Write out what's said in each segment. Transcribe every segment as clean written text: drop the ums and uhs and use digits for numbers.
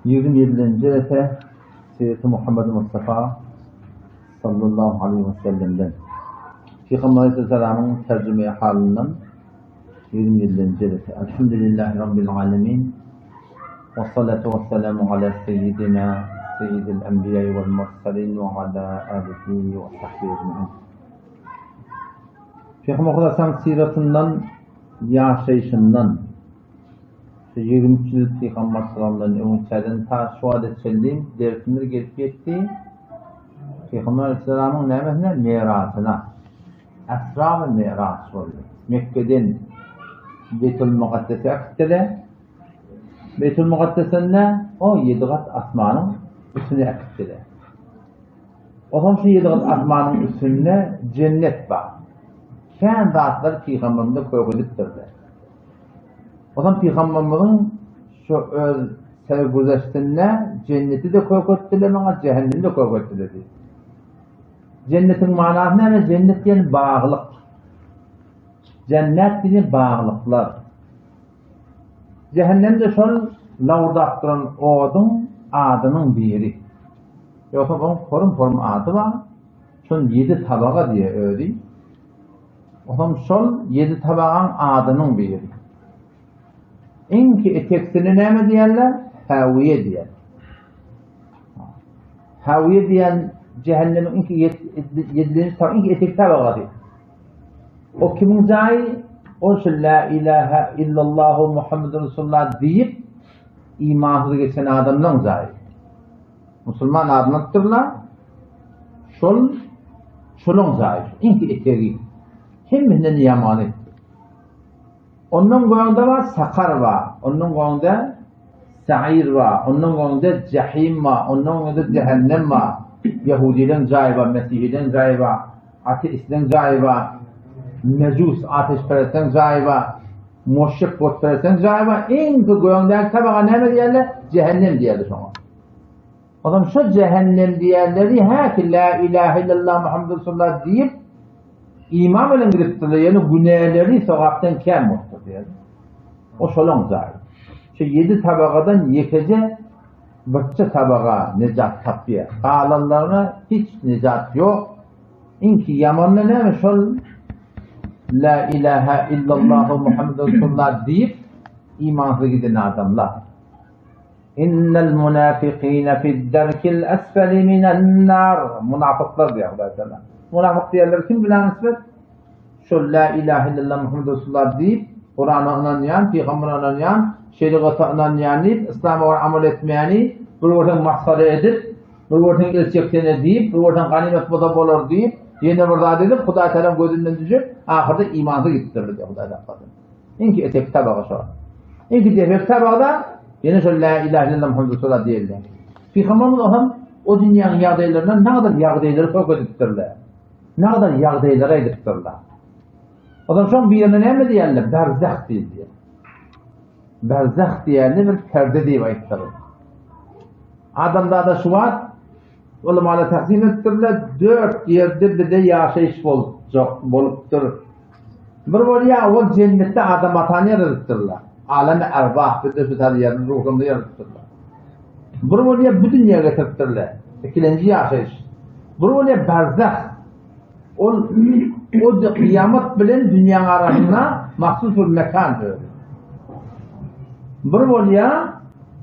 27-nji rete Seýreti Muhammed Mustafa sallallahu aleyhi we sellemden Pygamber aleyhisselamyň terjime halyndan 27-nji rete Elhamdülillahi Rabbil alemin we salatu we selamu ala seyyidina seyyidil enbiya wal mursalin we ala alihi we sahbihi ecmaîn. Pygamber aleyhisselam siratyndan ýaşaýşyndan Şu 23 ýyl Pygamber salamdan öňçäden ta şu wagta çenli dersimiz gelip ýetdi. Pygamber aleyhisselamyň nämesine? Mirasyna. Esra we Miraç boldy. Mekgeden Beýtul Mukaddese äkitdiler. Beýtul Mukaddesende o ýedi gat asmanyň üstüne äkitdiler. Otam şu ýedi gat asmanyň üstünde jennet bar. Kän zatlar pygamberimize kökedipdirler. Otam pygamberimiziň şu öz sergüzeştinde jenneti-de köketdiler maňa, cehennemi-de köketdiler diýip. Jennetiň manasy näme? Jennet diýen baglyk. Jennet diýen baglyklar. Cehennem de şol lawurdap duran oduň adynyň biri. Ýogsa oň porum-porum ady bar. Şol ýedi tabaga diýe özi. Otam şol ýedi tabagaň adynyň biri. Iňki eteksine näme diýerler? Häwiýe diýer. Häwiýe diýen cehennemiň iňki ýedinji tabak, iňki etek tabagasy. O kimiň jaýy? O şu la ilaha illallahu Muhammedun Resulullah diýip imansyz geçen adamlaryň jaýy. Musulman adlanypdyrlar. Şol şolaň jaýy, iňki etegi. Hemmesinden ýamany. Ondan goňda bar sakar bar, ondan goňda sair bar, ondan goňda jahim bar, ondan goňda cehennem bar. Ýahudileň jaýy bar, mesihileň jaýy bar, ateistleň jaýy bar, mejus ateşperestleň jaýy bar, muşrik butperestleň jaýy bar. Iň göňdäki tabaga näme diýerler? Cehennem diýerler şoňa. Olam şu cehennem diýerleri hä ki la ilahe illallah Muhammed Resulullah diýip iman bilen gidipdirler, ýöne günäleri sogapdan kem bolupdyr diýer. O şolaň jaýy. Şu ýedi tabagadan ýekeje birçe tabaga nejat tapýar. Galanlaryna hiç nejat ýok. Iňki ýamany näme şol La ilahe illallah Muhammed Resulullah diýip imansyz giden adamlar. Innel munafikine fid-derkil esfeli minen-nar. Munafyklar diýýär Hudaý Teala. Munafyk diýenler kim bilen nisbet? Şol la ilahe illallah Muhammed Resulullah diýip, Kurana ynanýan, pygambere ynanýan, şerigata ynanýan diýip, yslama görä amal etmeýäni bir görseň masgara edip, bir görseň el çeksene diýip, bir görseň ganymat bolsa bolar diýip, ýene bir zat edip, Hudaý Tealanyň gözünden düşüp, ahyrda imansyz gitdirdi diýýär Hudaý saklasyn. Iňki etek tabagy şo. Iňki depek tabagy-da ýene şol la ilahe illallah Muhammed Resulullah diýildi. Pygamberimiz hem o dünýäniň ýagdaýlaryndan nägadar ýagdaýlary sok edipdirler. Nägadar ýagdaýlary aýdypdyrlar. Odan soň birine näme diýerler? Berzah diýildi. Berzah diýende bir perde diýip aýtdylar. Adamzada şu wagt ulamalar taksim etdirler, dört ýerde bize ýaşaýyş boljak bolupdyr. Bir bolýar, ol jennetde Adam atany ýaradypdyrlar. Alemi erbah bizde şu taýda ýerini ruhunda ýaradypdyrlar. Bir bolýar bu dünýä getiripdirler. Ikilenji ýaşaýyş. Bir bolýar berzah. Ol o kyýamat bilen dünýäň arasynda mahsus bir mekan özi. Bir bolýar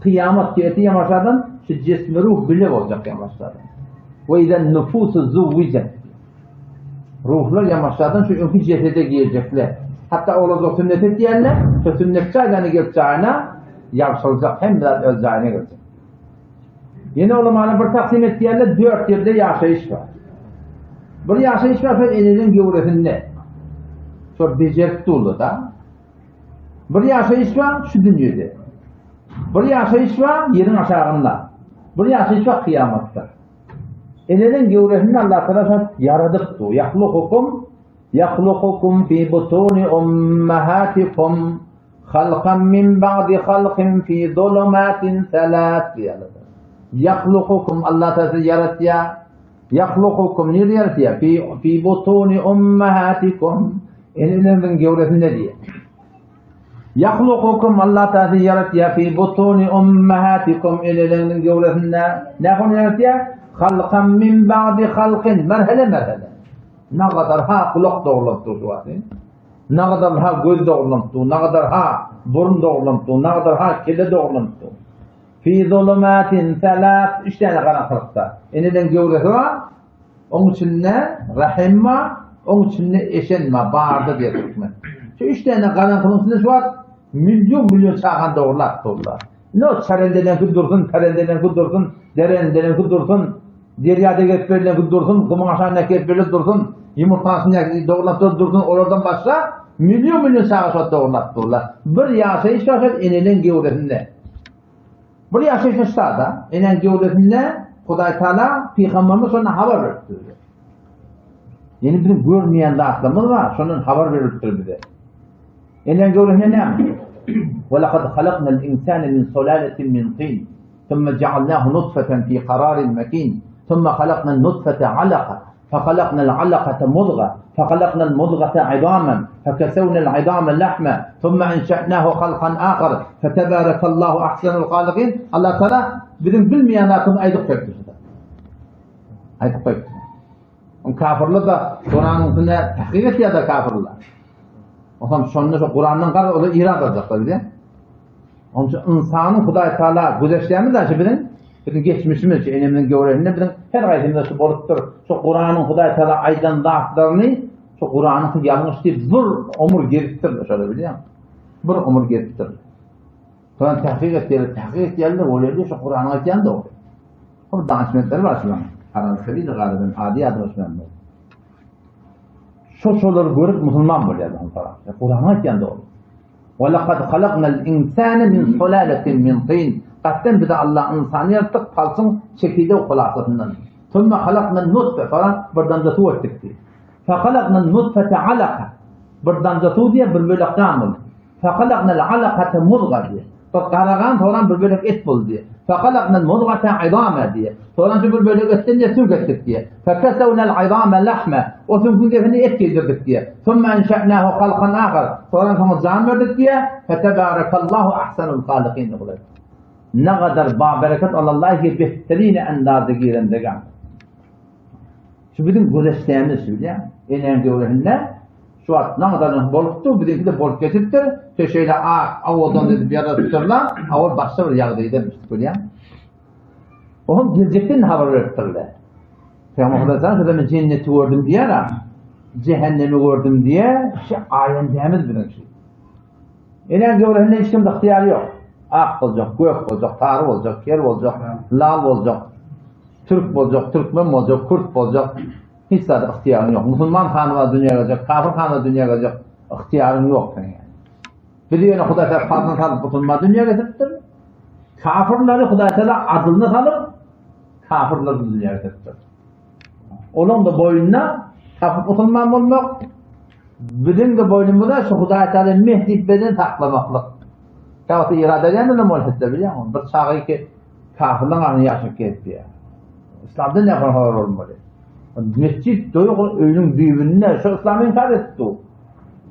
kyýamat geldi ýamaşadan şu jismi ruh bile boljak ýamaşadan. We izen nufusu zuwijat. Ruhlar ýamaşjadan şu öňki jesede girjekler. Hatda olar sünnet etýärler, şu sünnet jaýdan gelip jaýyna ýabşyljak, hemme zat öz jaýyna geljek. Ýene ulamany bir taksim etýärler, dört ýerde ýaşaýyş bar. Bir ýaşaýyş bar, şol eneniň göwresinde. Şol bejerip durdy da. Bir ýaşaýyş bar şu dünýede. Bir ýaşaýyş bar ýeriň aşagynda. Bir ýaşaýyş bar kyýamatda. Eneniň göwresinde Allah Taala şat ýaradypdy. Ýahlukukum ýahlukukum fi butuni ummahatikum halkan min ba'di halkin fi zulumatin salat diýýär. Ýahlukukum Allah Taala sizi ýaratýar. Ýahlukukum nirde ýaratýar? Fi fi butuni ummahatikum eneleriňiziň göwresinde diýýär. Yahlukukum Allah Taala sizi ýaratýar fi butuni ummahatikum eneleriňiziň göwresinde. Nähili ýaratýar? Halkan min ba'di halkin merhele merhele. Nagadar ha gulak dogrulanyp dur şu wagty. Nagadar ha göz dogrulanyp dur, nagadar ha burun dogrulanyp dur, nagadar ha kelle dogrulanyp dur. Fi zulumatin salat üç tane garaňkylykda. Eneleň göwresi bar, Oň içinde rahim bar, oň içinde eşen bar, bardy diýer türkmen. Şu üç tane garaňkynyň içinde şu wagt milyon milyon çagany dogrulap durlar. Indi o çerendelenki dursun, perendelenki dursun, derendelenki dursun, derýada gezip berlenki dursun, gumyň aşagynda gezip berlen dursun, ýumurtanyň içinde dogrulap dursun, olardan başga milyon milyon çaga şu wagt dogrulap durlar. Bir ýaşaýyş bar şol eneleň göwresinde. Bir ýaşaýyş sada, enäň göwresinde Hudaý Taala pygamberimiz şondan habar beripdir bize. Ýani biziň görmeýän zatlarymyz bar, şondan habar beripdir bize. Enäň göwresinde näme? Ve laqad halaknal insane min sulaletin min tin, thumma ja'alnahu nutfeten fi qararin makin, thumma halaknal nutfete alaka, فخلقنا العلقة مضغة فخلقنا المضغة عظاما فكسونا العظام لحما ثم انشأناه خلقا آخر فتبارك الله أحسن الخالقين الله تعالى biziň bilmeýän zatymyzy aýdyp goýupdyr. Aýdyp goýupdyr. On kafirler da Kuranyň üstünde tahkik etýärler kafirler. Otam şonda şu Kurandan gar olar irad aljaklar bize. Onun için insanyň Hudaý Taala güzeşýämiz da şu biziň biziň geçmişimiz, şu enemiziň göwresinde biziň her gaýsymyzda şu bolupdyr. Şu Kuranyň Hudaý Taala aýdan zatlaryny şu Kuranyň ýalňyş diýip bir ömür gezipdir şolar bilýän. Bir ömür gezipdir. Soň tahkik etýärler, tahkik etýärler, bolýar şu Kuranyň aýtýan dogry. Hop danışmentler bar şular. Haram sebili galyban ady ýadyma düşmän. Şu şolary görüp musulman bolýar sonra. Kuranyň aýtýan dogry. Ve lekad halaknal insane min sulaletin min tin. Katdan bize Allah insany ýaratdyk palçyň çekirdew hulasasyndan. Thumma halaknal nutfe falan bir damja suw etdik diýip. Fe halaknal nutfete alaka. Bir damja suw diýip bir bölek gan boldy. Fe halaknal alakate muzga diýip. Bir gara gan soran bir bölek et boldy diýip. Fe halaknal muzgate izama diýip. Soran şu bir bölek etden diýip süňk etdik diýip. Fe kesewnel izame lahme. O süňküň desini et geýdirdik diýip. Summa enşe'nahu halkan ahar. Soran soňa jan berdik diýip. Fe tebarakallahu ahsanul halikin diýip. Ne kadar ba bereket Allahi behterine endaze girendegan. Şu biziň gözeşdämiz şu bilýän. Enäň göwresinde şu wagt naňadan bolupdy, biziňki-de bolup geçipdir. Şu şeýle ak, owadan edip ýaradypdyrlar, a ol başga bir ýagdaýda bilýän. Oňam geljekden habar beripdirler. Pygamber sallallahu aleyhi ve sellem jenneti gördüm diýär, cehennemi gördüm diýär, şu aýendämiz biziň şu. Enäň göwresinde hiç kimde ygtyýary ýok. Ak boljak, gök boljak, sary boljak, ker boljak, lal boljak. Türk boljak, türkmen boljak, kürt boljak, hiç zada ygtyýaryň ýok. Musulman hanyma dünýä geljek, kafir hanyma dünýä geljek ygtyýaryň ýok seň ýani. Bizi ýöne Hudaý Taala fazlyny salyp musulman dünýä getiripdir. Kafirleri Hudaý Taala adylyny salyp kafirleri dünýä getiripdir. Olaň da boýnuna tapyp musulman bolmak, biziň de boýnumyza şu Hudaý Taala meh diýip beden saklamaklyk. Käwagt irade edýändirler mulhitler bilýäňmi? Bir çaga ki Kafirleň aňy ýaşyp gezdi. Islamdan nähili habar bolmaly? Mesjid doýup öýüniň düýbünde şu islamy inkar etdi.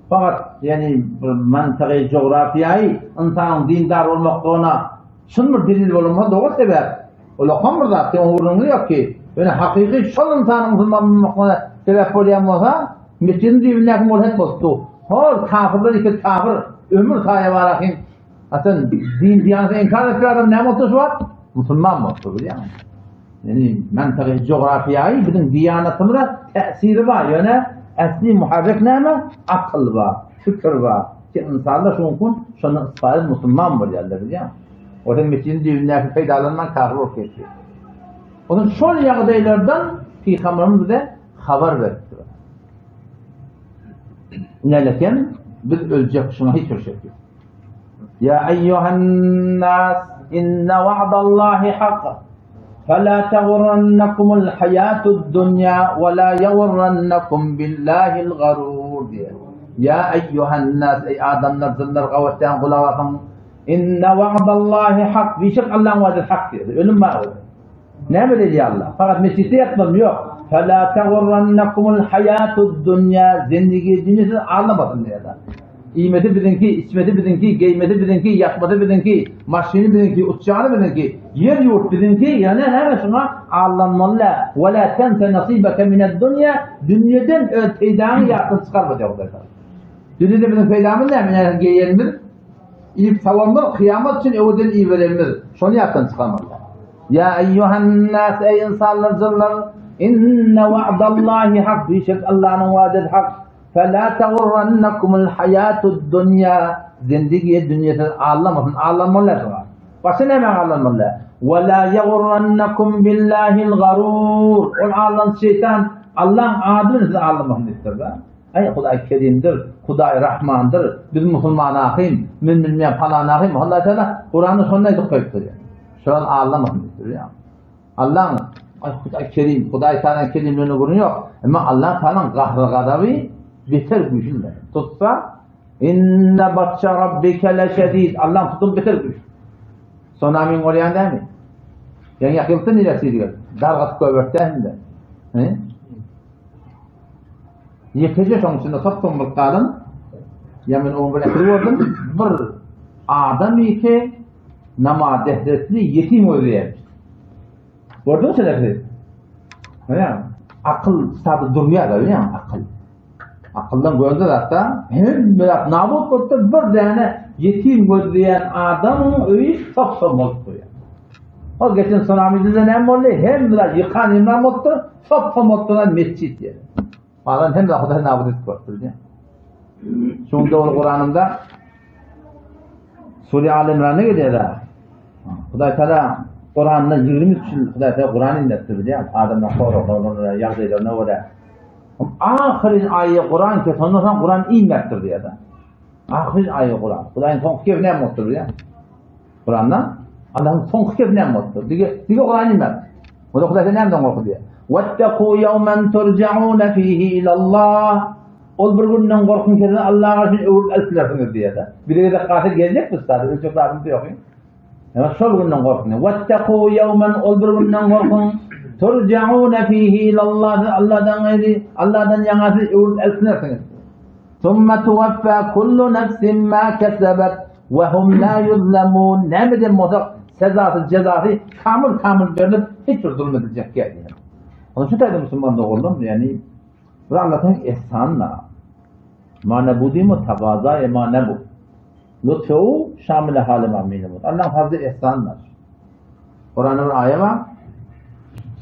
Fakat ýani bir mantygy coğrafiýaýy ynsanyň dindar bolmaklygyna çyn bir delil bolmasa dogry sebäp. Ol okan bir zat, seň gürrüňiň ýok ki. Ýöne hakyky şol ynsanyň musulman bolmaklygyna sebäp bolýan bolsa, mesjidiň düýbündäki mulhit bolupdy. Hol kafirler iki kafir ömür saýa barakin Haçan din diýansa inkar etjek adam näme bolsa şu wagt? Musulman bolsa bilýäňmi? Ýani mantygy coğrafiýaýy biziň diýanatymyza täsiri bar. Ýöne äsli muharrek näme? Akyl bar, fikir bar. Ki insanlar şu gün şondan istifade edip musulman bolýarlar bilýäňmi? O sen mesjidiň düýbündäki peýdalanman kafir bolup geçdi. Onuň şol ýagdaýlardan Pygamberimiz bize habar beripdir. Nälekem biz öljek şuňa hiç bir şek ýok. Ya eyyuhan nas inne wa'dallahi hak. Fela tegurrannakumul hayatud dunya ve la yegurrannakum billahil garur diýär. Ya eyyuhan nas ey adamlar jynlar gawaçdan gulak asyň. Inne wa'dallahi hak. Bişek Allah'ın vaadi hak diýär. Ölüm bar. Näme diýdi Allah? Fakat mesjitde ýatmam ýok. Fela tegurrannakumul hayatud dunya. Zindigi dünýesi aldamasyn diýär. Iýmesi biziňki, içmesi biziňki, geýmesi biziňki, ýatmasy biziňki, maşyny biziňki, uçjany biziňki, ýer-ýurt biziňki, ýöne näme şuňa aldanmaly däl. Ve la tense nasibeke mined-dunýa, dünýeden öz peýdaňy ýatdan çykarma diýýär Hudaý Tagala. Dünýede biziň peýdamyz näme? Näme geýenimiz, iýip sawamyz, kyýamat üçin öweden iberenimiz. Şony ýatdan çykarmaly däl. Ýa eýýuhan-nas, eý ynsanlar, jynlar, inne wa'dallahi hak, bişek Allanyň wadesi hak. Fela tagurrannakumul haýatud dunýa, zindigiýe dünýe sizi aldamasyn, aldanmaly däl şoňa. Başga nämäň aldanmaly däl? Ve la ýagurrannakum billahil garur, ol aldançy şeýtan Allaň ady bilen sizi aldamasyn diýipdir-de. Aý, Hudaý Kerimdir, Hudaý Rahmandyr, biz musulman ahym, men bilmeýän palan ahym, Allah Teala Kuranda şony aýdyp goýupdyr. Şol aldamasyn diýipdir. Allaň, aý, Hudaý Kerim, Hudaý Tagalaň kerimligine gürrüň ýok. Emma Allah Tagalaň gahry-gazaby beter güýçlüdir. Tutsa, Inne batşa rabbike leşedid. Allaň tutumy beter güýçli. Tsunamiň bolýan dälmi? Ýaňy ýakyldy niresi diýip, dargatyp goýberdi dälmi? He? Ýekeje şoň içinde sop-soň bolup galan, ýa men oň bir ähli gördüm, bir adam ýeke namaz dehretli ýetim gözleýärmiş. Gördüňmi sen ähli? Ýa, akyl sada durýar da, ýa, akyl. Akyldan gözde zatda hemme zat nabut bolupdyr, bir däne ýetim gözleýän adamyň öýi sop-soň bolup durýar. O geçen tsunamide näme boldy? Hemme zat ýykan ýymran bolupdyr, sop-soň bolup duran mesjit ýeri. Adam hemme zat Hudaý nabut edip görüpdir. Şunda ol Kuranynda Sure Al Imranda gelýär. Hudaý Taala Kuranda 23 ýyl Hudaý Taala Kuran inderdi bilýär. Adamlar soraglaryna, ýagdaýlaryna görä. Ahyryn aýy Kuran ki, sondan soň Kuran inmepdir diýýär. Ahyryn aýy Kuran. Hudaýyň soňky gepi näme bolupdyr bilýär. Kuranda Allah'ın soňky gepi näme bolupdyr? Dige, dige Kuran inmepdir. O da Hudaý näme gorky diýýär. Wattaqu yawman turja'un fihi ila Allah. Ol bir günden gorkun ki Allah'a üçin öwrülip alyp bilersiňiz diýýär. Bir gezek gaty geljek biz tabi, öljek zadymyz ýok. Ýa şol günden gorkun. Wattaqu yawman ol bir günden gorkun. Turja'un fihi ila Allah. Allah'dan gaýry, Allah'dan ýaňa siz öwrülip alyp bilersiňiz. Summa tuwaffa kullu nafsin ma kasabat we hum la yuzlamun. Näme den bolsa sezasy, jezasy kamil kamil berlip hiç bir zulum ediljek däl. Onun üçin taýda musulman doganlarym, ýani bu Allah'ın ihsanyna. Ma nebudimu tagaza ma nebu. Lütfu şamile halim amine. Allah'ın fazla ihsanıdır. Kur'an'da bir aýa bar.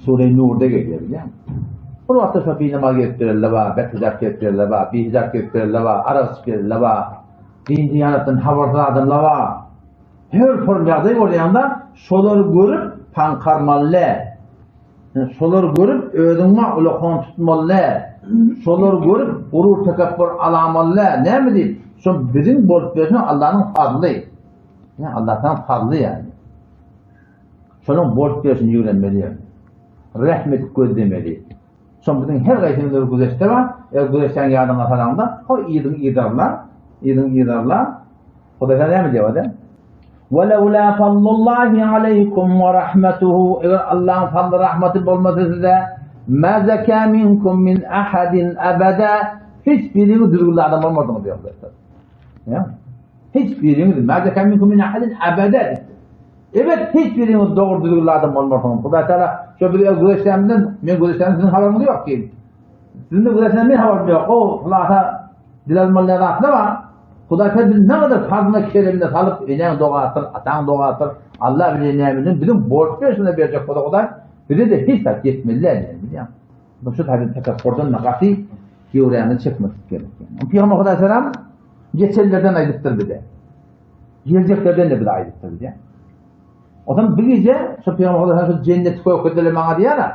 Sure-i Nur'da gelýär, bilýäňmi? Bir wagtda şo binamaz gelip berelle bar, bähijap gelip berelle bar, bihijap gelip berelle bar, arak içip berelle bar, din diýanatdan habarsyz adamlar bar. Her form ýagdaý bolýanda şolary görüp paňkarmaly däl. Şolary görüp özüňe ulakon tutmaly däl. Şolary görüp gurur tekepbur alamaly däl. Näme diýip? Şo biziň bolup berşimiz Allanyň fazly. Ýa Allah'tan fazly ýaly. Şonuň bolup berşini ýigrenmeli ýaly. Rehm edip gözlemeli. Şoň biziň her gaýsymyzda bir güzeşde bar. Eger güzeşdäň ýadyňa salaňda, ho yzyň yzarla, yzyň yzarla. Hudaý sana näme diýýär ode? Walaula fadlullahi aleýkum we rahmetuhu. Eger Allah'ın fadly rahmeti bolmasa size, ma zeka minkum min ahadin abada. Hiç biriňiz düzgünli adam bolmadyňyz diýýär Hudaý. Ýa? Hiç biriňiz ma zeka minkum min ahadin abada. Evet hiç biriňiz dogry düzgünli adam bolmarsyňyz. Hudaý Teala şo biz öz güreşlerimizden men güreşlerim siziň habaryňyz ýok diýip. Siziň de güreşlerim men habarym ýok. O hulasa dil almaly zatlar bar. Hudaý Teala bizi ne kadar fazla keremine salyp eneň dogasyr, ataň dogasyr, Allah bilen näme bilen biziň borç berşine berjek bolsa Hudaý bize de hiç zat ýetmeli däl bilýän. Bu şu taýdan tekepburdan da gaty ýöwräni çekmek gerek. Pygamber Hudaý selam geçenlerden aýdypdyr bize. Geljeklerden de bize aýdypdyr bize. O zaman bir gije şu Pygamber Hudaý şu jenneti kökedile maňa diýär.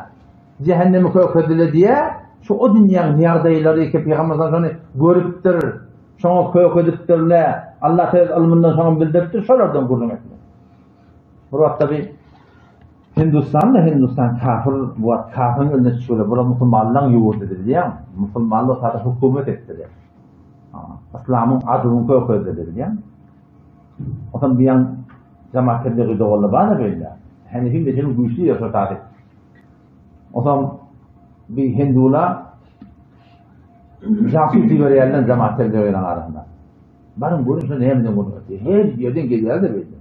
Cehennemi kökedile diýär. Şu o dünýäniň ýagdaýlary ki Pygamber şony görüpdir. Şoňa kökedipdirler. Allah öz ylmyndan şoňa bildiripdir. Şolardan gürrüň etmek. Bir wagtda bir Hindistanda Hindistan kafir bu wagt kafirin eline düşüpdir. Bular musulmanlaryň ýurdy bilýän. Musulmanlar sada hökümet etdiler. Islamyň adyny kökezdi bilýän. Otam diýen jemaat tebliği doganlar bar beýle. Hanefi mezhebi güýçli ýer şo taýda. Otam bir hindula jasus diýerler jemaat tebliğiniň arasynda. Baryň görüň şo nämeden gürrüň etýär. Her ýerden gelýär-de beýle.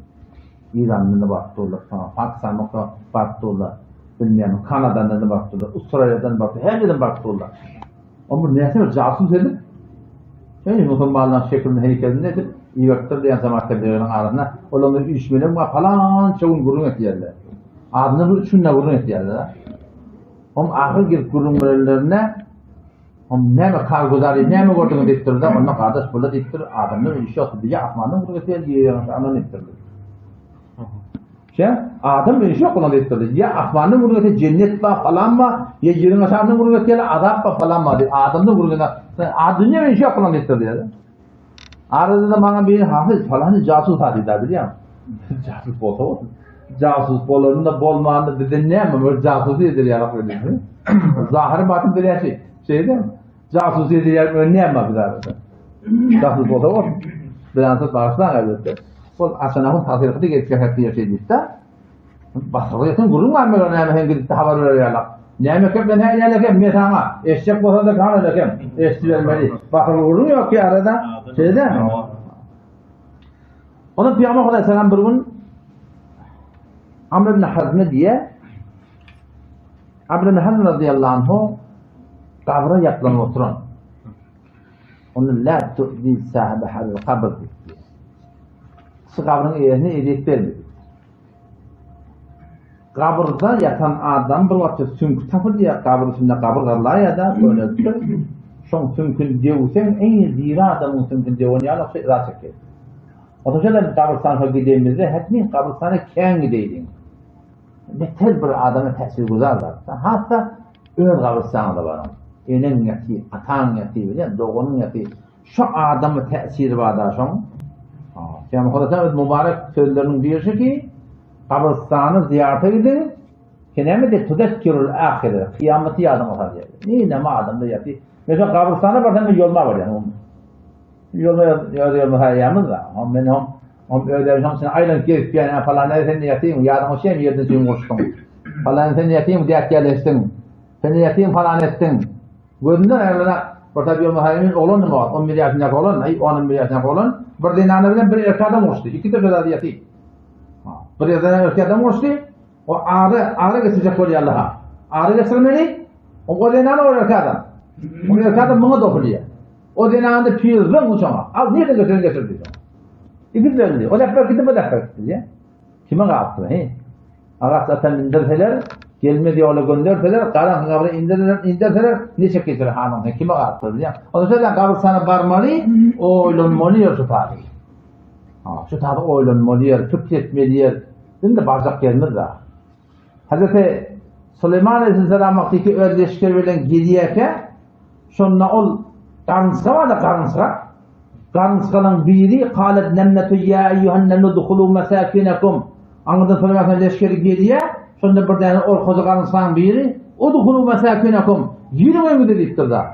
Irandan-da baryp durlar, soňra Pakistandan-da baryp durlar, bilmeýän, Kanadandan-da baryp durlar, Australiýadan baryp, her ýerden baryp durlar. Oňa bir näçe bir jasus edip, şeýle musulmanlaryň şekilini, heýkelini edip, iberipdir diýen jemaat tebligynyň arasynda. Olar bir üýşmeleň bar, palança gün gürrüň etýärler. Azyndan bir üç günde gürrüň etýärler. Oň ahyr gelip gürrüň berenlerinde, Oň näme karguzary, näme gördüňiz diýipdir-de, onda gardaş bular diýipdir, adamlar iş ýok, diýip, asmandan gürrüň etýär, ýeriň aşagyndan diýipdir. Şä, adam iş ýok bular diýipdir. Ýa asmandan gürrüň etse jennet bar, falan bar, ýa ýeriň aşagyndan gürrüň etýär, azap bar, falan bar diýip, adamdan gürrüň eder. A dünýä iş ýok bular diýipdir diýýär. Arada-da maňa biri hakyt falany jasus ha diýdi, bilýäňmi? Jasus bolsa bolsun. Jasus bolanda bolmanda bizden näme, bir jasus edir ýalak bilýäňmi? Zahyry batyn bilýän şey. Şeýle jasus edir ýalak öň näme biz arada? Jasus bolsa bolsun. Bilensiz bagyşlaň elbetde. Ol açanakyn tassyky gelip çäkde diýen şey diýdi. Basyrgy ýeten gürrüň bar mega näme sen gidip habar berer ýalak. Näme kep men hä ýaly kem men saňa eşek bolsa da kan öyle kem. Eşit bermeli. Basyrgy gürrüň ýok ki arada. Şeýle. Ona Peygamber Aleyhisselam bir gün Amr ibn Hazm diýe Amr ibn Hazm radıyallahu anhu gabra ýaplanyp oturan. Onu la tu'zi sahibi hadal kabr diýdi. Şu gabryň eýesine ezýet berme diýdi. Gabyrda ýatan adam bir wagtda süňki tapylýar, gabyr içinde gabyr gazlaýar-da, könelipdir. Şoň süňküni döwseň, iň diri adamyň süňküni döwen ýaly şo yza çekýär. Onsoň şeýle gabrystana gidenimizde hetmin gabrystana kän gideýliň. Beter bir adama täsir güzar zat. Hatda öz gabrystanyňyza baryň. Eneň ýatyr, ataň ýatyr, bilýän, doganyň ýatyr. Şu adama täsiri bar da şoň. Peygamber Hudaýdan öz mübarek sözleriniň birisi ki, gabrystana zyýarata gidiň, ki näme diýip tuzekkirul ahire, kyýamaty ýadyňa salýar. Neme adamda ýaty. Mesela gabrystana barsaň men ýolma barýan. Ýolma ýa ýolma haýýamyz da. Hom men hom hom öýlerin hom sen aýlanyp gezip ýa falan sen ýatyň, ýadyňa şem ýerden sen goşduň. Falan sen ýatyň, däk ýerleşdiň. Sen ýatyň falan etdiň. Gözünden aýrylana bir tabi Muhaýmin oglan nima wagt, 11 ýaşyndaky oglan, aý, on bir ýaşyndaky oglan bir zenana bilen bir erkek adam uruşdy. Iki de zady ýaty. Bir zenana erkek adam uruşdy. O ary, ary geçirjek bolýarlar ha. Ary geçirmeli. O, o zenana o erkek adam. O erkek adam muňa dokulýar. O zenana da pir zıň uçaňa. Al, nireden geçirin geçir diýdi. İki döndü. O defa gidip o defa gitdi. Kime galypdyr, he? Agaç ata mindirseler, gelmez ýola gönderseler, garaňky gabra indirseler, inderseler, niçik geçer halyň sen, kime galypdyr bilýäň? Onda şeýle gabrystana barmaly, oýlanmaly ýer şu taýy. Ha, şu taýy oýlanmaly ýer, pikir etmeli ýer. Indi barjak ýerimiz bar. Hazreti Suleýman aleyhisselam wagty öz leşgeri bilen gelýärkä, şonda ol garynçga bardy, garynçga. Garynçgalaň biri kalet nemletu ýa eýýuhan nemlu duhulu mesakinekum. Aňyrdan Suleýman leşgeri gelýär, şonda bir däne orkaja garynçgaň biri udhulu mesakinekum. Giriň öýüňize diýipdir da.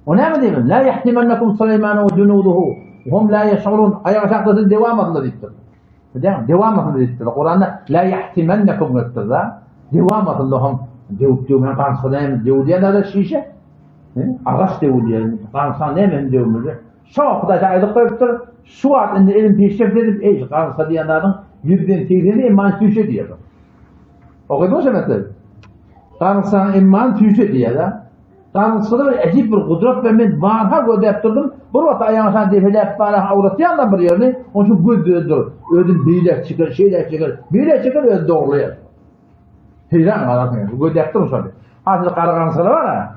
O näme diýmek? La yahtimannakum Suleýman we junuduhu. Hum la yash'urun. Aýak aşakda siz dewam edin diýipdir. Bilýäňmi? Dewam edin diýipdir. Kuranda la yahtimannakum diýipdir da. Dewam edin hum döwüp döwmän garynçga näme döwülýär da şişe. Agaç döwülýär. Garynçga näme hem döwmeli? Şo Hudaý aýdyp goýupdyr. Şu wagt indi elim pişek edip, eý, garynçga diýen zadyň ýüzden segseni emman süýşe diýýär. Okadyňmy şo mesele? Garynçganyň emman süýşe diýýär. Garynçgada bir äjip bir gudrat bar, men barha gözläp durdum. Bir wagt aýagyny şan depeläp bara awratýan bir ýerini, onuň üçin göz döndür. Özün beýläk çeker, şeýläk çeker, beýläk çeker, özi dogurlaýar. Heýran galarsyň, gözläp durun şony. Hasyl gara garynçgalar bar-a.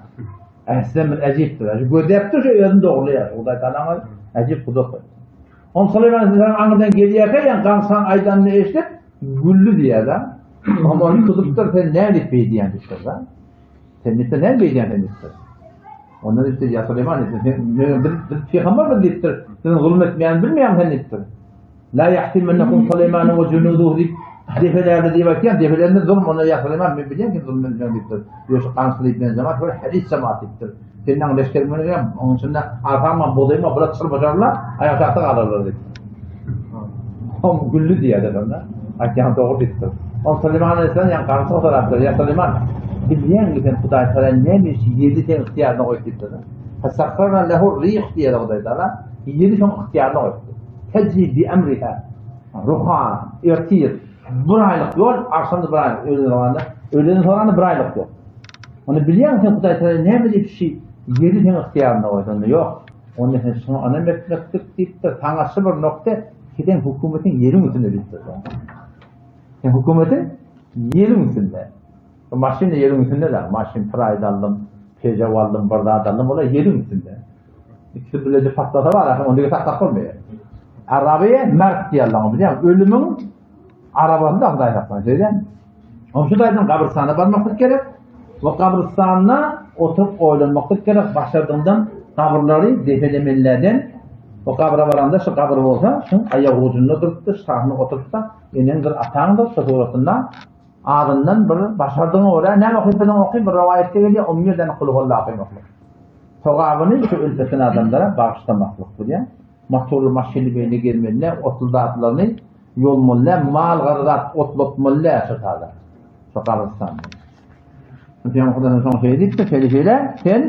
Äslem bir äjipdir. Şu gözläp dur, şu özüni dogurlaýar. Hudaý Tagalaň äjip gudrat. On Suleýman Aleyhisselam aňyrdan gelýärkä, ýa garynçganyň aýdanyny eşidip, güldi diýýär-de. Oňa ony tutupdyr, sen näme diýip beýdýän diýipdir-de. Sen diýipdir, näme beýdýän sen diýipdir. Ondan diýipdir, ýa Suleýman diýipdir, sen biz biz pygamber biz diýipdir. Siziň zulum etmeýänini bilmeýäň sen diýipdir. La yahtimannakum Suleýman we junuduhu diýip defelerde diýip aýtýan, defelerde zulum onda ýa Suleýman men bilýän kim zulum edýän diýipdir. Ýoşa gançy diýip men jemaat bir hadis jemaat diýipdir. Senden leşger münügem, onuň içinde arkaňdan bozaýma, bular çyrmaşarlar, aýak aşakda galarlar diýipdir. Hom güldi diýýär şonda. Aýtýan dogry diýipdir. On Suleýman aleyhisselam ýa gançy sorapdyr, ýa Suleýman, bilýäňmi sen Hudaý Tagala näme işi ýedi sen ygtyýaryna goýup diýipdir. Fasakharna lehu rih diýýär Hudaý Tagala. Ýeri şoň ygtyýaryna goýupdyr. Tejri bi emriha. Ruha, ertir bir aýlyk ýol, agşamda bir aýlyk, öýleden soranda, öýleden soranda bir aýlyk ýol. Ony bilýäňmi sen Hudaý Tagala näme diýip şi ýeri seň ygtyýaryňda goýdy? Onda ýok. Onda sen şuňa ynam etmeklik diýipdir. Saňa şu bir nokta seň hökümetiň ýeriň üstünde diýipdir. Seň hökümetiň ýeriň üstünde. Bu maşyn da ýeriň üstünde de. Maşyn Pride aldym, Peugeot aldym, bir zat aldym, olar ýeriň üstünde. İkisi bileje patlasa bar, ahyr onda saklap bolmaýar. Arabaýa merk diýerler, bilýäňmi? Ölümiň arabasy da Hudaý saklasyn, şeýdämi? Onuň şu taýdan gabrystana barmaklyk gerek. We gabrystanda oturyp oýlanmaklyk gerek. Başardygyňdan gabyrlary depelemelilerden o gabra baranda şu gabyr bolsa, şuň aýak ujunda durupdyr, şahynda oturypda, eneňdir, ataňdyr şu suratynda azyndan bir başardygyňa görä näme okyp bilseň oky, bir rowaýatda gelýär, on bir däne kulhuwalla okamaklyk. Sogabyny şu ölüp ýatan adamlara bagyşlamaklyk bilýän. Motorly maşynly beýle gezmeli däl, otly zatlaryny ýolmaly däl, mal-gara zat otlatmaly däl şo taýda, şo gabrystanda. Pygamber Hudaýdan soň şeýle diýipdir, şeýle-şeýle, sen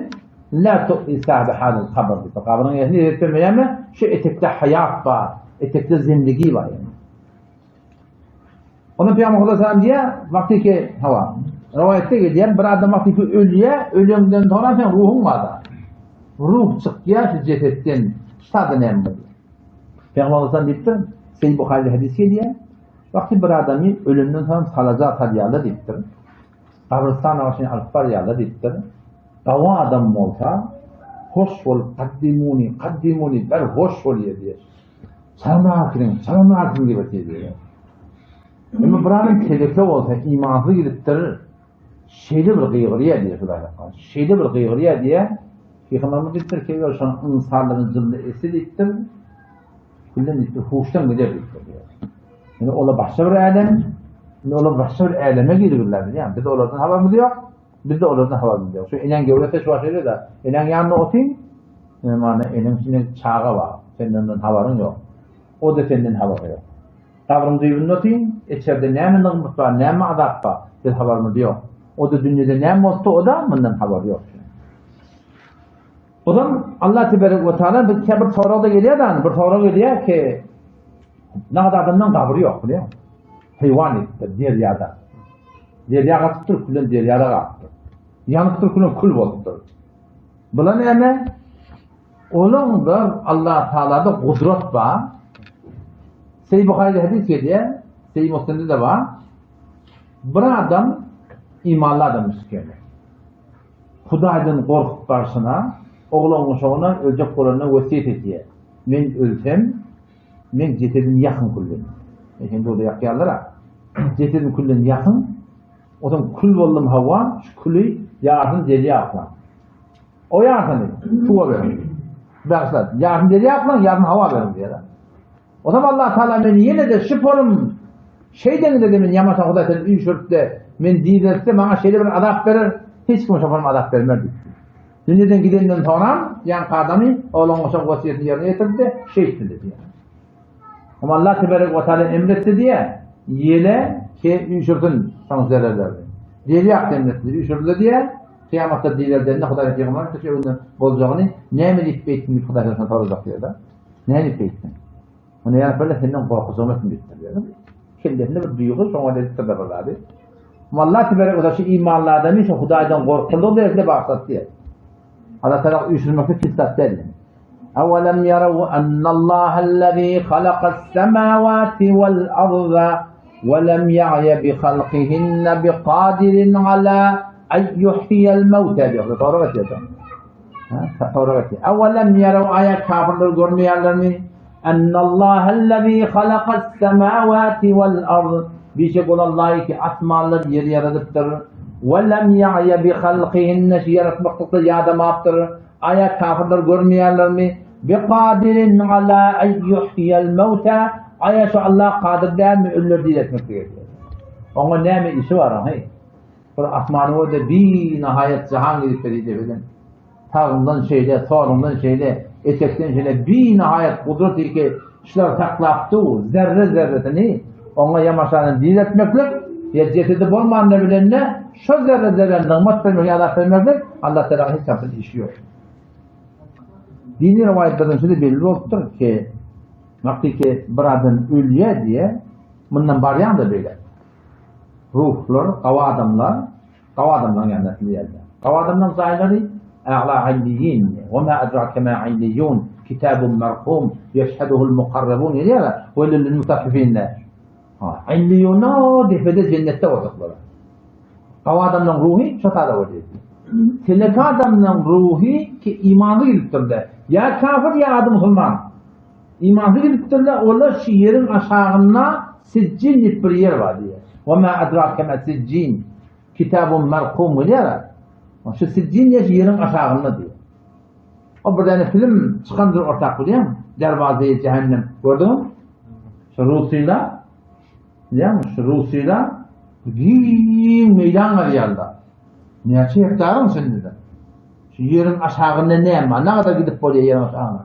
la tu'zi sahibe hazal kabr diýipdir. Gabryň eýesini ezýet bermeýärmi? Şu etekde haýat bar, etekde zindigi bar ýagny. Onda Pygamber Hudaý salam diýýär, wagty ki, hawa, rowaýatda gelýär, bir adam wagty ki ölýär, ölenden soňra sen ruhuň bar-da. Ruh çykýar şu jesetden, şada näme bolýar? Pygamber Hudaý salam diýipdir, Sahih Buharyda hadys gelýär, wagty bir adamy ölenden soň salaja salýarlar diýipdir. Gabrystana başyny alyp barýarlar diýipdir. Gawy adam bolsa, hoş bolup, kaddimuni, kaddimuni, ber hoş bolýar diýýär. Salam aýkyn, salam aýkyn diýip ötýär. Emma bir adam teleke bolsa, imansyz gidipdir, şeýle bir gygyrýar diýýär Hudaý saklasyn. Şeýle bir gygyrýar diýýär. Pygamberimiz diýipdir ki, şonuň ynsanlaryň jynly esi diýipdir. Küllen diýipdir, huşdan gider diýipdir diýýär. Indi olar başga bir älem, indi olar başga bir äleme giripdirler diýýär. Biz olardan habarymyz ýok. Bizde olardan habarymyz ýok. Şu eneň göwresi şu başga-da. Eneň ýanynda otyň, Mana eneň içinde çaga bar, senden ondan habaryň ýok. O-da senden habary ýok. Gabryň düýbünde otyň, içerde näme nygmat bar, näme azap bar, biz habarymyz ýok. O-da dünýede näme bolsa, o-da mundan habary ýok. Ozam Allah teberek we taala bir käbir sorag-da gelýär-de, bir sorag gelýär ki, nagt adamdan gabry ýok, bilýäňmi? Heýwan edipdir, derýada. Derýa gatypdyr, külden derýada galypdyr. Ýanypdyr, külden kül bolupdyr. Bula näme? Olaňda Allah Taalada gudrat bar. Sahih Buharyda hadys gelýär, Sahih Muslimde de bar. Bir adam imanly adam eken. Hudaýdan gorkup barşyna, oglan uşagyna öljek bolanda wesýet edýär. Men ölsem, men jesedim ýakyn külden. Sen dowda ýakýarlar-a. Jesedim külden ýakyn, Ozaň kül boldum hawa, şu küli ýarsyny derýa aklaň. O ýarsyny suwa beriň. Bagyşlat. Ýarsyny derýa aklaň, ýarsyny hawa beriň diýýär. Ozam Allah Taala meni ýene-de şu polum şeýdeňde-de men ýamasa Hudaý seni üýşürip-de, men direlse maňa şeýle bir azap berer, hiç kim şo polum azap bermez diýipdir. Dünýeden gidenden soňram ýaňky adamy oglan goşa wesýetini ýerine ýetirdi-de, şeýtdi diýýär. Amma Allah tebarek we taala emretdi diýe, ýele ke üýşürsin şoň zerrelerini. Derýa akdy emretdi, üýşürildi diýe, kyýamatda dilerdeninde Hudaýyň pygamberi şu öňünden boljagyny näme diýip beýtdiň diýip Hudaý şondan sorajak diýer-de. Näme diýip beýtdiň? Onda ýa Rabbi senden gorkujagym etdim diýipdir diýer. Kellesinde bir duýgy şoňa edipdir-de bir zady. Amma Allah tebarek we taala şu imanly adamy şu Hudaýdan gorkulygy derejesinde bagyşlady diýer. Allah taala üýşürmekde pis zat däl. Awalam yaraw annallahallazi halakas semawati wal arda we lem ya'ya bi halqihinna bi kadirin ala ay yuhyiyal mawta diýip sorag etýär. Ha, sorag etýär. Awalam yaraw aýa kafirler görmeýärlermi? Annallahallazi halakas semawati wal ard Bişek ol Allahy ki asmanlar ýeri ýaradypdyr. We lem ya'ya bi halqihinna şu ýaratmaklykda ýadamapdyr. Aýa kafirler görmeýärlermi? Bi kadirin ala en yuhyiyal mawta Aýa şu Allah kadyr dälmi ölüleri diriltmeklige diýýär. Oňa näme işi bar ahy? Bir asmany görde bi nahaýat jahan gidip berýär. Sagyndan şeýle, solundan şeýle, etekden şeýle binahaýat gudrat ilki şular saklap dur, zerre-zerresini oňa ýamaşany diretmeklik, ýa jesedi bolmanda bilende şo zerre-zerre nygmat bermek ýa azap bermeklik Allah Tagala hiç haçan işi ýok. Dini rowaýatlardan şeýle belli bolupdyr ki, wagty ki bir adam ölýär diýe, mundan barýan-da beýle. Ruhlar, gawy adamlar, gawy adamlaryň ýanyna äkidilýärler. Gawy adamlaryň jaýlary A'la illiýin, we ma adrake ma illiýun, kitabun markum, ýeşheduhul mukarrabun diýýär, weýlül lil mutaffifin. Ha, illiýun o depede jennetde boljaklar. Gawy adamlaryň ruhy şo sada bolýar. Telek adamlaryň ruhy ki imanly gidipdir-de, ýa kafir ýa ady musulman. Imansyz gidipdirler, olar şu ýeriň aşagynda Sijjin diýip bir ýer bar diýýär. Wa ma adrake ma Sijjin, kitabun markum diýýär. Şu Sijjin diýýär şu ýeriň aşagynda diýýär. O bir däne film çykandyr ortak bilýäňmi? Derwazeýi jähennem gördüňmi? Şu rusylar bilýäňmi? Şu rusylar giň meýdan gazýarlar. Näçe hektaryň içinde? Şu ýeriň aşagynda näme bar? Nagada gidip bolýar ýeriň aşagyna?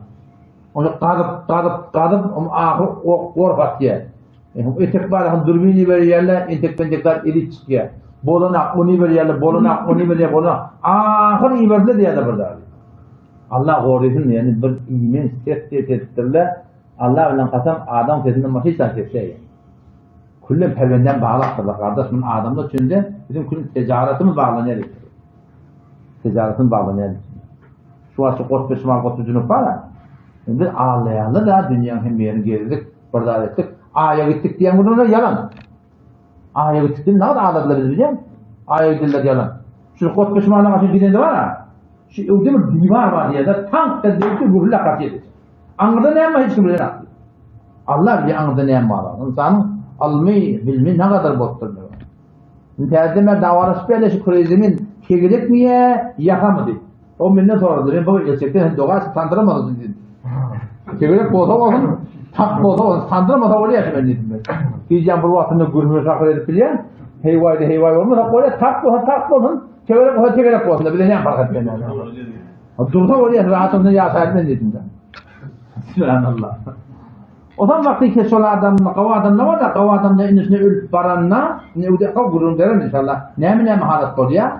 Ony gazyp, gazyp, gazyp, oň ahyry gorp atýar. Etek bar, hem dürbin iberýärler, entek-pentek zat elip çykýar. Bolanak, ony iberýärler, bolanak, ony iberýär, bolanak. Ahyr iberdiler diýýärler bir zady. Allah gorasyn, ýani bir iýmen ses diýip sesipdirler. Allah bilen kasam, adam sesinden başga hiç zat ses däl. Külle perwenden baglapdyrlar, gardaş, muny adamlar üçin-de biziň külli tijaratymyz baglanýar diýipdir. Tijaratymyz baglanýar diýipdir. Şu wagt şu gotby şymal gotby junup bar-a. Indi aldaýarlar-da, dünýäň hemme ýerini gezdik, bir zat etdik, Aýa gitdik diýen gürrüňler ýalan. Aýa gitdik diýip nagt aldadylar bizi bilýäňmi? Aýa gidiler ýalan. Şu gotby şymala garşy gidende bar-a. Şu öwde bir diwar bar diýýärler, tank da döwdi, gürrüle garşy edip. Aňyrda näme bar hiç kim bilenok. Allah bilýär aňyrda näme bar. Ynsanyň ylmy, bilimi ne kadar bolupdyr. Indi täzeden men dawalaşyp berle şu küre zemin tegelekmi ýa ýakamy diýip. O menden sorady. Men bu gerçekten hem doga açyp tandyramadym diýdim. Tegelek bolsa bolsun, tak bolsa bolsun, tandyrmasa bolýar şu men diýdim. Gijäň bir wagtynda gürrüňe şakyr edip bilýän. Heýwaýda heýwaý bolmasa bolýar, tak bolsa tak bolsun, tegelek bolsa tegelek bolsun. Bize näme fark etýär? Dursa bolýar, rahat olsa ýaşaýar men diýdim. Subhanallah. O zaman wagty ki şol adam, gawy adam ne bar da, gawy adam da inisine ölüp baranda, indi öwde gawy gürrüň bererin inşallah. Näme näme halat bolýar?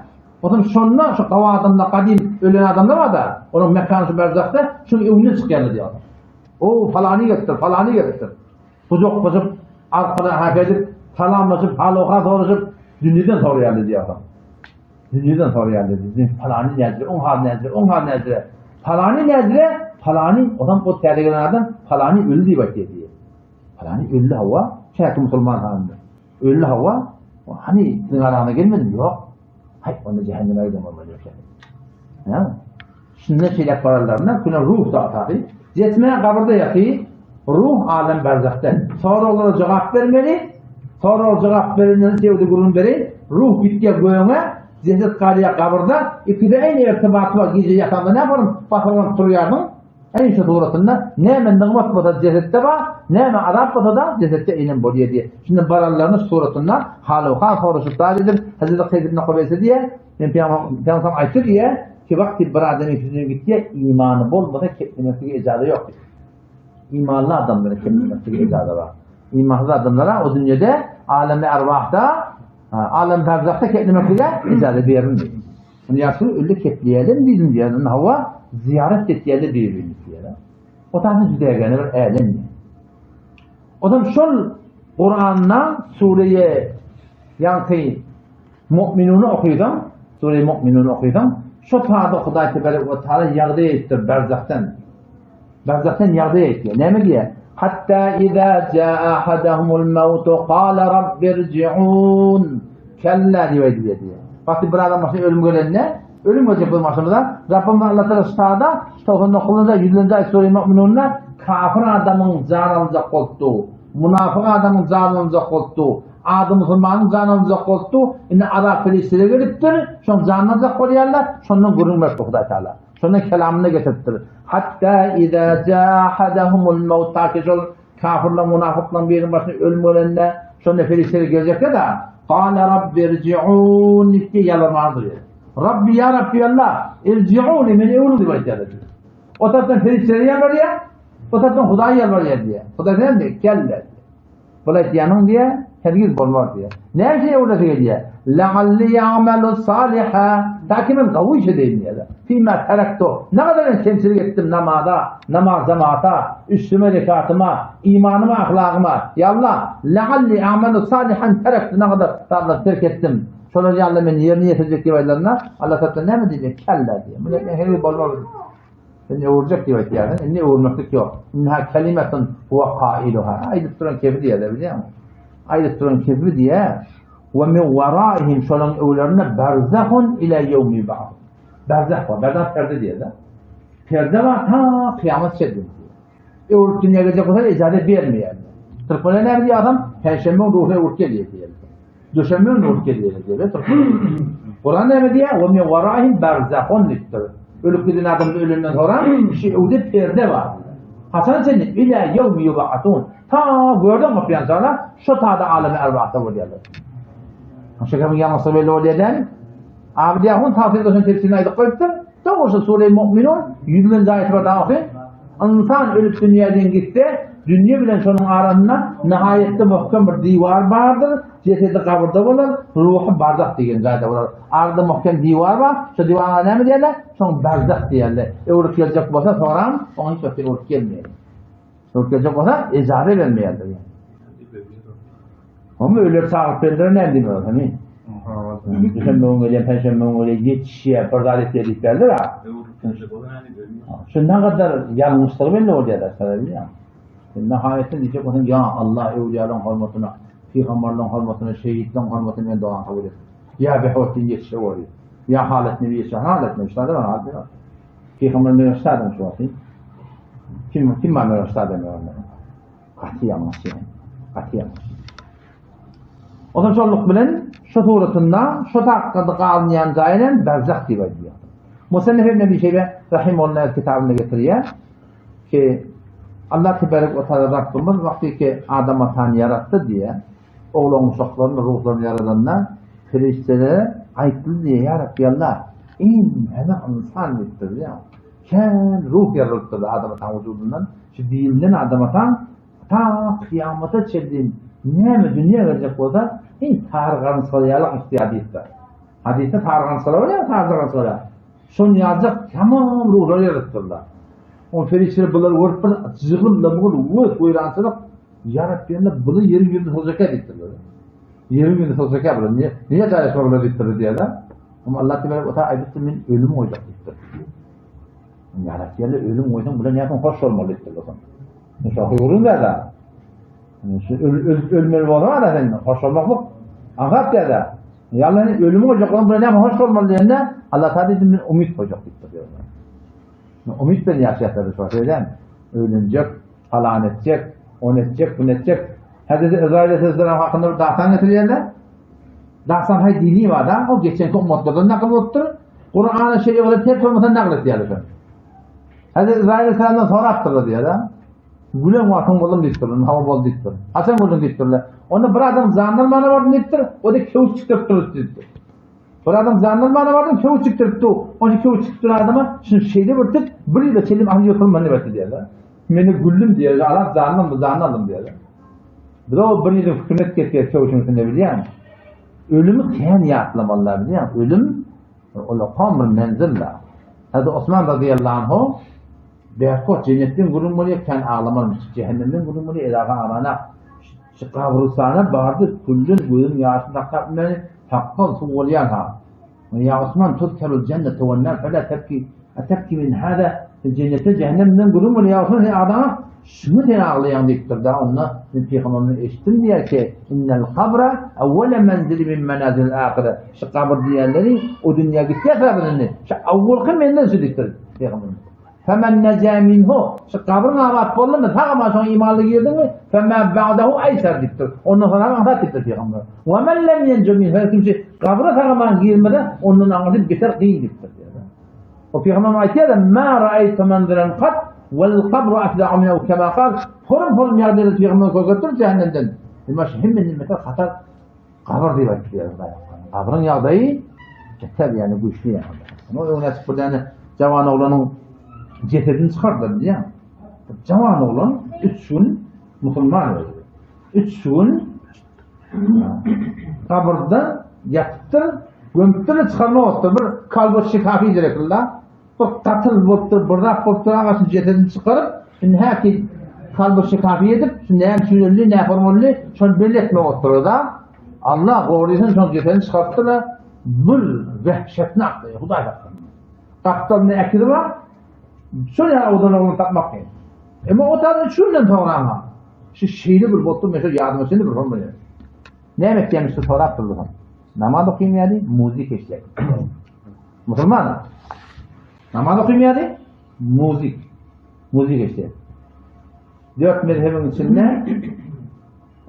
O zaman şonda şu gawy adamda gadym ölen adamlar bar da, onuň mekany şu berzahda, şuň öňünden çykýarlar diýýär. O falany gelipdir, falany gelipdir. Gujaklaşyp, arkadan hak edip, salamlaşyp, hal-owhal soraşyp, dünýeden soraýarlar diýýär. Dünýeden soraýar dedi. Palany nädire, oň haly nädire, oň haly nädire. Palany nädire, palany, onam o täze gelen adam palany öldi diýip aýtýar diýýär. Palany öldi hawa, çäki musulman halynda. Öldi hawa, hany siziň araňyza gelmedimi? Ýok. Haý, onda jähenneme giden bolmaly eken. Hä? Şunda şeýle bararlarynda küne ruh da ataty. Jesme gabyrda ýaty, ruh alem berzahda. Soraglara jogap bermeli. Sorag jogap berenden sevdi gürrüň beri. Ruh gitýär göňe, jeset galýar gabyrda. Ikisi eýni irtibaty bar. Gije ýatanda näme bolar? Basyrganyp turýarsyň. Eýni şu suratynda näme nygmat bolsa jesetde bar, näme azap bolsa da jesetde eýnem bolýar diýýär. Şunda bararlaryny suratynda halu-hal soraşyp zat edip, Hezreti Kaýs ibn Hubeýse diýýär, Men Pygamber aýtdy diýýär, ki wagty bir adamyň sözüne gitýär, imany bolmasa keplemeklige ijaza ýok diýýär. Imanly adamlara keplemeklige ijaza bar. Imansyz adamlara o dünýede, alemi arwahda, alem berzahda keplemeklige ijaza berilmeýär. Ony ýagşy ölü kepleýärler diýdim diýýär. Indi hawa ziýaret etýärler bir-birini diýýär. O taýdan jüdägäne bir älem. O zaman şol Kur'an'da sureýe ýaňky Mu'minuny okysaň, Sure-i Mu'minuny okysaň, şo taýda Hudaý tebarek we taala ýagdaý aýtdyr berzahdan. Berzahdan ýagdaý aýtýar. Näme diýýär? Hatta iza jaa ahadahumul mautu qala rabbirji'un. Kella diýip aýdýar diýýär. Wagty bir adam başyna ölüm gelende, ölüm geljek bir başymyza, Rabbim Allah taala şu taýda 99-njy 100-nji aýat Sure-i Mu'minunda kafir adamyň jan aljak bolupdy. Munafyk adamyň janyny aljak bolupdy. Ady musulmanyň janyny aljak bolupdy. Indi azap perişdeleri gelipdir, şoň janyny aljak bolýarlar. Şondan gürrüň beripdir Hudaý Taala. Şondan kelamynda getiripdir. Hatta iza jaa ahadahumul maut ta ki şol kafirler, munafyklaryň biriniň başyna ölüm gelende, şonda perişdeler geljekde-de, Gale rabbi irji'un diýip ýalbarmaga durýar. Rabbi ýa Rabbi Allah, irji'uni meni öwrüň diýip aýdýarlar. O tarapdan perişdeler ýalbarýar, o tarapdan Hudaý ýalbarýar diýýär. Hudaý näme diýýär? Kelle. Bul aýtýanyň diýýär, Hergiz bolmaz diýýär. Näme üçin öwrülesi gelýär? Lealli a'malu saliha. Ta ki men gowy iş edeýin diýýär. Fima terektu. Ne kadar men kemçilik etdim namaza, namaz jamaata, üstüme zekatyma, imanyma, ahlagyma. Ya Allah, lealli a'malu salihan terektu. Ne kadar zatlar terk etdim. Şolar ya Allah men ýerine ýetirjek diýip aýdylanda, Allah tarapdan näme diýjek? Kella diýýär. Muny hergiz bolmaz. Sen öwürjek diýip aýtýarsyň, indi öwürmeklik ýok. Inha kelimetun huwa kailuha. Aýdyp duran kefi diýýärler, bilýäňmi? Aýdyp duran kefi diýýär. Wa min waraihim şolaryň öwlerinde barzahun ila ýewmi yub'asun. Barzah bar, barzah perde diýýärler. Perde bar ta kyýamat çenli. Öwrüp dünýä geljek bolsa ejazet bermeýär. Türkmenler näme diýýär adam? Penşenbe gün ruhy öwrüp gelýär diýýär. Duşenbe gün ruhy gelýär diýýär. Kuran näme diýýär? Wa min waraihim barzahun diýipdir. Ölüp giden adam ölenden soňra şu öwde perde bar. Haçan çenli? Ila ýewmi yub'atun. Ta görden gopýan sonra şu tada alemi erbahda bolýarlar. Şu kemiň ýalňyşlygy belli bolýar däl. Abi diýýär, hun tafsirde şonuň tefsirini aýdyp goýupdyr. Dogrusu Sure-i Mu'minun 100-nji aýaty bar daha okyň. Ynsan ölüp dünýäden gitse, dünýe bilen şonuň arasynda nihaýetde muhkem bir diwar bardyr, jesedi gabyrda bolar, ruhy barzah diýen jaýda bolar. Arada muhkem diwar bar, şo diwara näme diýerler? Şoň barzah diýerler. Öwrüp geljek bolsa soram, oňa hiç wagt öwrüp gelmeýär. Öwrüp geljek bolsa, ejaza bermeýärler. Ama öler çagyryp berdiler näme diýmek hani? Düşenbe gün gelýän, penşenbe gün gelýän, ýetişýär, bir zat etýär diýip berdiler ha. Şu ne kadar ýalňyşlygy belli bolýar da, sana bilýän. Nihaýetde diýjek bolsaň, ýa Allah öwlüýalaryň hormatyna, pygamberleriň hormatyna, şehitleriň hormatyna men dogan kabul et. Ýa behotdin ýetişe bolýar. Ýa halat nebi ýetişe, halat nebi, şada bar, halat nebi. Pygamber meraçda şu wagty. Kim kim bar meraçda demär. Gaty ýalňyş ýaly. Gaty ýalňyş. Ondan şonluk bilen şu suratynda şu dakikada galynýan jaýy hem berzah diýip aýdylýar. Musannif ibn Ebi Şeýbe rahimehullah kitabynda getirýär ki Allah tebarek we taala Rabbimiz wagty ki Adam atany ýaratdy diýýär. Oglan uşaklaryny ruhlaryny ýaradanda perişdelere aýtdy diýýär, ýa Rabbi Allah, inne insan diýipdir diýýär. Kän ruh ýarylypdyr Adam ataň wujudyndan. Şu dilinden Adam ataň ta kyýamata çenli näme dünýä berjek bolsa, iň sary garynçgaly ýaly ysýar diýipdir. Hadysda sary garynçgalar bolýar, sary garynçgalar. Şony ýaljak tamam ruhlar ýarylypdyrlar. On perişdeler bulary görüp bir jygylla-mygyl wös weýrançylyk ýa Rabbi indi buly ýeriň ýüzüne sygjakka diýipdirler. Ýeriň ýüzüne sygjakka bular. Niýe niýe jaýlaşma bular diýipdirler diýýärler. Amma Allah tebarek we taala aýdypdyr, men ölüm goýjak diýipdir. Ýaratýarlar ölüm goýsaň bular näme hoş bolmaly diýipdir bolsaň. Şo huzurun da. Şu ölmeli bolsa da sen hoş bolmaklyk aňsat diýýär. Ýa ölüm goýjak bolan bular näme hoş bolmaly diýende Allah taala diýdi men umyt goýjak diýipdir diýýär. Umyt bilen ýaşaýarlar şu şeýle. Öýlenjek, falan etjek, on etjek, bunu etjek. Hazreti Ezrail aleyhisselam hakynda bir dastan getirýärler. Dastan hay dini bar da, o geçenki ummatlardan nakyl bolupdyr. Kur'an-ı Şerifde ters bolmasa nakyl etýärler şony. Hazreti Ezrail aleyhisselamdan sorapdyrlar diýýär da. Gülen wagtyň boldum diýipdirler, hawa boldy diýipdir. Haçan güldüň diýipdirler. Onda bir adam janlanmana bardym diýipdir, o da köwüş çykdyryp durdy diýipdir. Bir adam janlanmana bardym, köwüş çykdyryp dur. Onun köwüş çykyp duran adama şunu şeýle bir tut, bir ýyla çenli ahli ýokulman diýip aýtdy diýýärler. Meni güldüm diýýär, alan janlanma, janlandym diýýärler. Biz o bir ýylyň fikrini etip ketýär köwüşüň üstünde bilýäňmi? Ölümi kän ýatlamalylar bilýäňmi? Ölüm ulakan bir menzil-la. Hazreti Osman razyýallahu anhu Berkot jennetden gürrüň bolýar, kän aglamalymyş. Jähennemden gürrüň bolýar, edaga aglanak. Şu gabrystana bardy, külden gözüniň ýaşyny saklap bilmän, sakgal suw bolýan ha. Ýa Osman, tuzkerul jennete wen nar, fela tebki, etebki min hada, jennetden, jähennemden gürrüň bolýar, ýa Osman, sen aglaňok, şuňa sen aglaýaň diýipdir-de, onda men pygamberden eşitdim diýýär ki, innel kabra awwala menzili min menazilil ahire. Şu gabyr diýenleri o dünýä gitýär biz indi. Şu awwalky menzil şu diýipdir pygamberimiz. Femen neja minhu, şu gabryň abat boldumy, sag aman şoňa imanly girdiňmi, femâ ba'dehu eýser diýipdir. Ondan soň aňsat diýipdir pygamber. Ve men lem yencu minhu, her kim şu gabra sag aman girmese, ondan aňyrsy beter kyn diýipdir. O pygamber aýtýar, ma ra'aytu manziran qat wal qabru afza'u minhu kema qal. Horum-horum ýagdaýda pygamber görkezipdir cehennemden. Emma şu hemme nimetler hatar Gabyr diýip aýtdylar. Gabryň ýagdaýy beter ýagny güýçli ýagny. Muny öňüne çykyp bir däne jawan oglanyň jesedini çykardylar bilýäň. Jawan oglan 3 gün musulman boldy. 3 gün Gabyrda ýatypdyr, gömüpdir, çykarmak bolupdyr. Bir kalbos şikafi gerekli-la. Bir gatyl bolupdyr, bir zat bolupdyr, agasyny jesedini çykaryp, indi häki kalbos şikafi edip, şu näme üçin öldi, nähili boldy, şony belli etmek bolupdyr-da. Allah gorysyn, şoň jesedini çykarypdyr-da, bir wehşetini akdy, Hudaý saklasyn. Gapdalynda äkidi bar, şol ýaly odan ogluny tapmak kyn. Emma o taýdan üç günden soňra şu şeýle bir bolupdyr, men şo ýadyma şeýle bir bolmaýar. Näme etýämiş sorap durdy. Namaz okaýmaýardy, muzik eşidýärdi. Musulman. Namaz okaýmaýardy, muzik. Muzik eşidýärdi. Dört mezhebiň içinde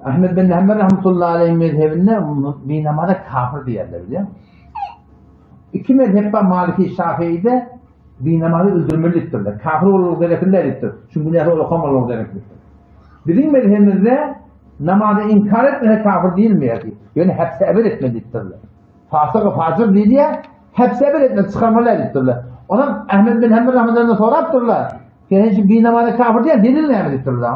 Ahmed bin Hanbel rahmetullahi aleyh mezhebinde bir namaza kafir diýerler bilýär. Iki mezhep bar Maliki Şafii'de bir namazy öldürmelidirler. Kafir bolmak gerekli däldir. Çünki günähi okamamak gereklidir. Bizim mezhebimizde namazy inkar etmese kafir diýilmeýär. Ýöne hepse ebed etmelidirler. Fasyk fajyr diýilýär, hepse ebed etmeli, çykarmaly diýipdirler. Onam Ahmed bin Hanbel rahmetullahi sorapdyrlar. Sen şu bir namaza kafir diýen delil näme diýipdirler.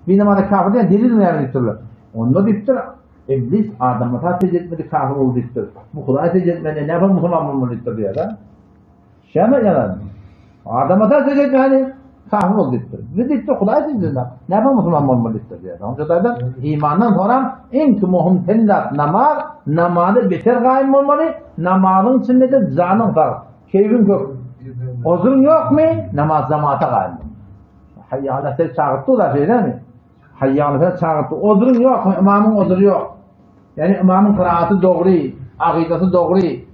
Bir namaza kafir diýen delil näme diýipdirler. Onda diýipdir, Iblis adama ta secde etmedi kafir boldy diýipdir. Bu Hudaý secde etmedi, näme musulman bolmaly diýipdir diýýär. Şäme ýalan. Adama ta secde etmedi, kafir boldy diýipdir. Bu diýipdir, Hudaý secde etmedi, näme musulman bolmaly diýipdir diýýär. Onça daýdan imandan soňra iň möhüm tenlat namaz, namazy beter gaýym bolmaly, namazyň içinde-de janyň sag, keýpiň kök. Ozuň ýokmy? Namaz jamaata gaýym. Hayya ala ses çagyrtdy da şeýdemi? Hayya ala ses çagyrtdy. Ozuň ýokmy? Imamyň ozury ýok. Ýani imamyň kyraaty dogry, akydasy dogry.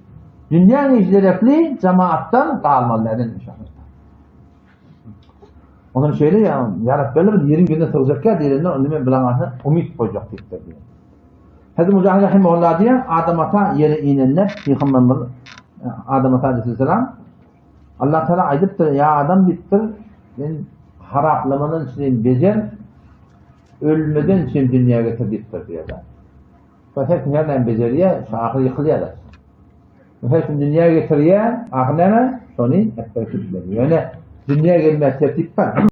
Dünýäň işi gerekli jamaatdan galmaly däl inşallah. Ondan şeýle ýa, ýa Rabbi bir ýeriň ýüzüne sygjak ýa diýlende onda men bilen arasynda umyt goýjak diýipdir diýýär. Hazreti Mujahid rahimehullah diýýär, Adam ata ýere inende Pygamberimiz Adam ata aleyhisselam Allah Teala aýdypdyr, ýa adam diýipdir, men haraplamadan üçin bejer, ölmeden üçin dünýä getir diýipdir diýýär. Her kim her näme bejerýär, şu ahyr ýykylýar. Her kim dünýä getirýär, ahyr näme? Şony hep bir Ýöne dünýä gelme tertip bar.